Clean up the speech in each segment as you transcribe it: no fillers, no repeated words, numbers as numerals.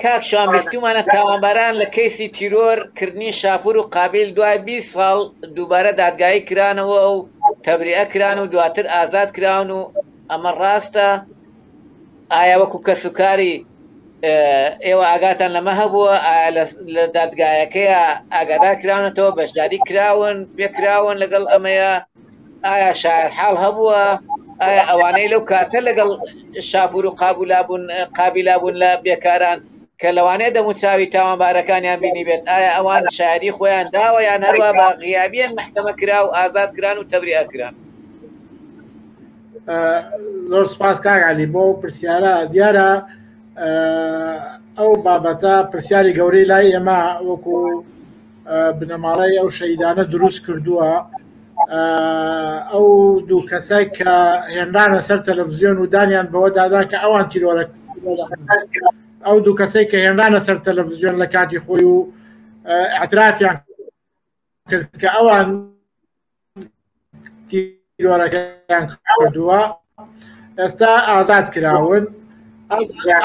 کاک شوان بیستومانە تاوانباران لە کەیسی تیرۆر کردنی شاپور و قابیل دوای 20 ساڵ دووبارە دادگایی کرانەوە و تەبریئە کران و دواتر ئازاد کراون و ئەمە ڕاستە؟ ئایا وەکو کەسوکاری ئێوە ئاگاتان لەمە هەبووە؟ ئایا لە دادگایەکەیە ئاگادار کراونەتەوە بەشداری کراون پێکراون لەگەڵ ئەمەیە؟ ئایا شایەت حاڵ هەبووە؟ ئایا ئەوانەی لەو کاتە لەگەڵ شاپور و قابولا بوون قابیلا بوون لە بێکاران کە لەوانەیە دەموچاوی تاوانبارەکانیان بینیبێت ئایا ئەوان شایەدی خۆیان داوە یان هەروا بە غیابیان مەحکەمە کرا و ئازاد کران و تەبریئە کران؟ زۆر سپاس کاک عەلی بۆ پرسیارە دیارە ئەو بابەتە پرسیاری گەورەی لای ئێمە وەکو بنەماڵەی ئەو شەیدانە دروست کردووە ئەو دوو کەسای کە هێنرانە سەر تەلەڤزیۆن و دانیان بەوە دادا کە ئەوان تیرۆرە ئەو دوو کەسەی کە هێنرانە سەر تەلەڤزیۆن لە کاتی خۆی و اعترافیان کرد کە ئەوان تیرۆرەکەیان کردووە ئێستا ئازاد کراون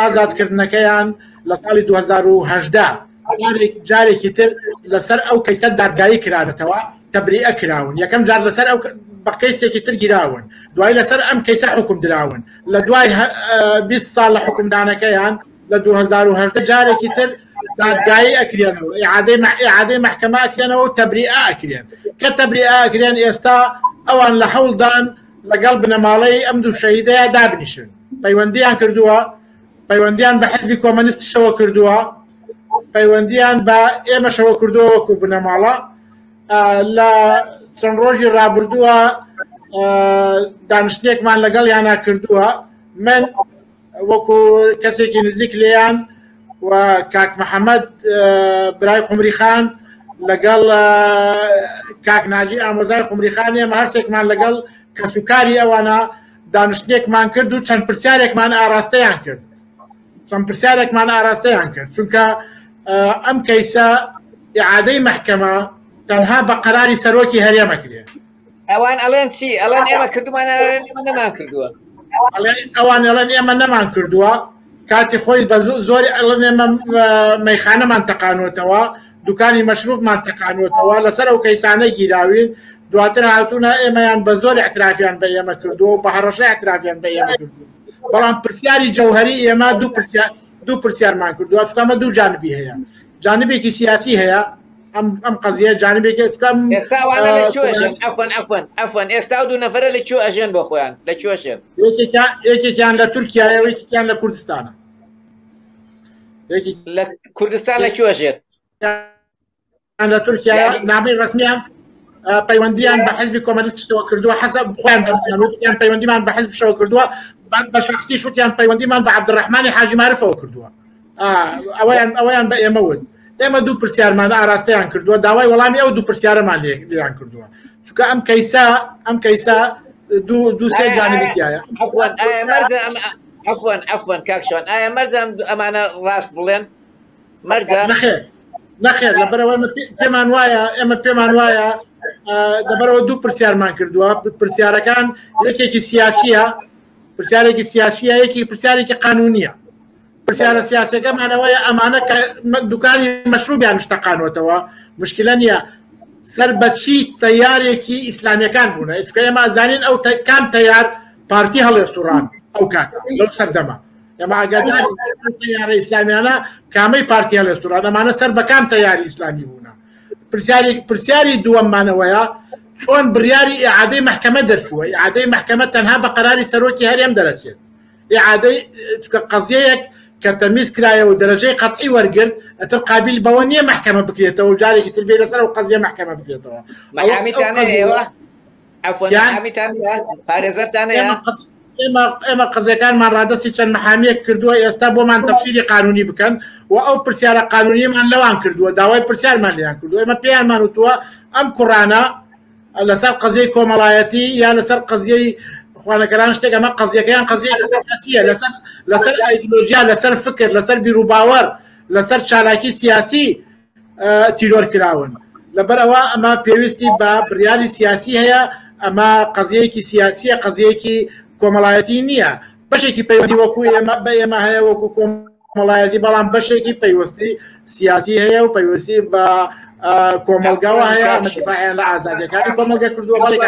ئازادکردنەکەیان لە ساڵی 2010 جارێکی تر لەسەر ئەو کەیسە دادگایی کرانەتەوە تەبریئە کراون یەکەم جار لەسەر ئەو بە کەیسێکی تر گیراون دوای لەسەر ئەم کەیسە حکوم دراون لە دوای 20 ساڵ لە حکومدانەکەیان لە 2010 جارێکی تر دادگایی ئەکرێنەوە ئیعادەی ئیعادەی مەحکەمە ئەکرێنەوە و تەبریئە ئەکرێن کە تەبریئە ئەکرێن ئێستا ئەوان لە هەوڵدان لەگەڵ بنەماڵەی ئەم دوو شەهیدەیە دابنیشن پەیوەندیان کردووە پەیوەندیان بە حزبی کۆمەنیستیشەوە کردووە پەیوەندیان بە ئێمەشەوە کردووە وەکو بنەماڵە لە چەند ڕۆژی ڕابردووە دانیشتێکمان لەگەڵ یانە کردووە من وەکو کەسێکی نزیک لێیان و کاک محەممەد برای قمری خان لەگەڵ کاک ناجی ئامۆزای قمری خان ئێمە هەرسێکمان لەگەڵ کەسوکاری ئەوانە دانیشتنێکمان کرد و چەند پرسیارێکمان ئاراستەیان کرد چەند پرسیارێکمان ئاراستەیان کرد چونکە ئەم کەیسە ئعادەی مەحکەمە تەنها بە قەراری سەرۆکی هەرێمەکرێ ئەوان ئەڵێن چی ئەڵێن ئێمە کردومان ئێمە نەمان کردووە ئەوان ئەڵێن ئێمە نەمان کردووە کاتی خۆی بە زۆری ئەڵێن ئێمە مەیخانەمان تەقانوتەوە دوکانی مەشروبمان تەقانوتەوە لەسەر ئەو کەیسانە گیراوین دواتر هاتوونە ئێمەیان بە زۆر اعترافیان بە ئێمە کردووە و بە هەڕەشە اعترافیان بە ئێمە کردووە بەڵام پرسیاری جەوهری ئێمە دوو پرسیار دوو پرسیارمان کردووە چکامە دوو جانبی هەیە جانبێکی سیاسی هەیە ئەم ئەم قەزیە جانبێکی ئەم ئێستا ئەوانە لە کوێ ئەژێن عەفوەن عەفوەن عەفوەن ئێستا ئەو دوو نەفەرە لە کوێ ئەژێن بۆ خۆیان لە کوێ ئەژێن یەکێکیان یەکێکیان لە تورکیایە و یەکێکیان لە کوردستانە یەکێکیان لە کوردستان لە کوێ ئەژێت لە تورکیا نامەی ڕەسمیان پەیوەندیان بە حزبی کۆمەنیستەوە کردووە حەسەب خۆیان دەموتیان پەیوەندیمان بە حزبشەوە کردووە بە شخصی شوتیان پەیوەندیمان بە عەبدولڕەحمانی حاجی مارفەوە کردووە ئەوەیان ئەوەیان بە ئێمە وت ئێمە دوو پرسیارمان ئاراستەیان کردووە داوای وەڵامی ئەو دوو پرسیارەمان لێیان کردووە چونکە ئەم کەیسە ئەم کەیسە دوو دوو سێ جانبی تایە عفوا عفوا کاک شوان ئایا مەرجە ئەمانە ڕاست بڵێن مەرجە نەخێر نەخێر لەبەرەوە ئێمە پێمان وایە ئێمە پێمان وایە دەبەرەوە دوو پرسیارمان کردووە پرسیارەکان یەکێکی سیاسیە پرسیارێکی سیاسیە یەکی پرسیارێکی قانونیە پرسیارە سیاسەکەمانەوەیە ئەمانە کە دوکانی مەشروبیان شتەقانەوەتەوە مشکلە نییە سەر بەچی تەیارێکی ئیسلامیەکان بوونە چکە ئێمە زانین ئەو کام تەیار پارتی هەڵێستوڕان ئەو کات لەو سەردەمە ئێمە ئاگاداری تەیارە ئیسلامیانە کامەی پارتی هەڵێستوڕان ئەمانە سەر بە کام تەیاری ئیسلامی بوونە پرسیاری پرسیاری دووەممانەوەیە چۆن بڕیاری ئیعادەی مەحکەمە دەرچووە ئیعادەی مەحکەمە تەنها بە قەراری سەرۆکی هەرێم دەرەچێت ئیعادەی چکە قەزیەیەک کە تەمیز کرایە و دەرەجەی قەتعی وەرگرت ئەتر قابل بەوە نییە مەحکەمە بکرێتەوە و جارێکی تر بێ لەسەر ئەو قەزیە مەحکەمە بکرێتەوە محامیتان ئێوە عەفوەن محامیتان پارێزەرتان هەیە ئێمە ئێمە قەزیەکانمان ڕادەستی چەند محامیەک کردووە ئێستا بۆمان تەفسیری قانونی بکەن و ئەو پرسیارە قانونیمان لەوان کردووە داوای پرسیارمان لێیان کردووە ئێمە پێیانمان وتووە ئەم کوڕانە لەسەر قەزیەی کۆمەڵایەتی یا لەسەر قەزیەی خوانەکەران شتێک ئەمە قەزیەکەیان قەزیەی سیاسیە لەسەر لەسەر ئایدۆلۆژیا لەسەر فکر لەسەر بیروباوەڕ لەسەر چالاکی سیاسی تیرۆر کراون لەبەرئەوە ئەمە پێویستی بە بڕیاری سیاسی هەیە ئەمە قەزیەیەکی سیاسیە قەزیەیەکی کۆمەڵایەتی نییە بەشێکی پەیوەندی وەکو ئێمە بە ئێمە هەیە وەکو کۆم. کۆمەڵایەتی بەڵام بەشێکی پەیوەستی سیاسی هەیە و پەیوەستی بە کۆمەڵگاوە هەیە، ئەمە دیفاعیان لە ئازادیەکانی کۆمەڵگە کردووە. بەڵێ.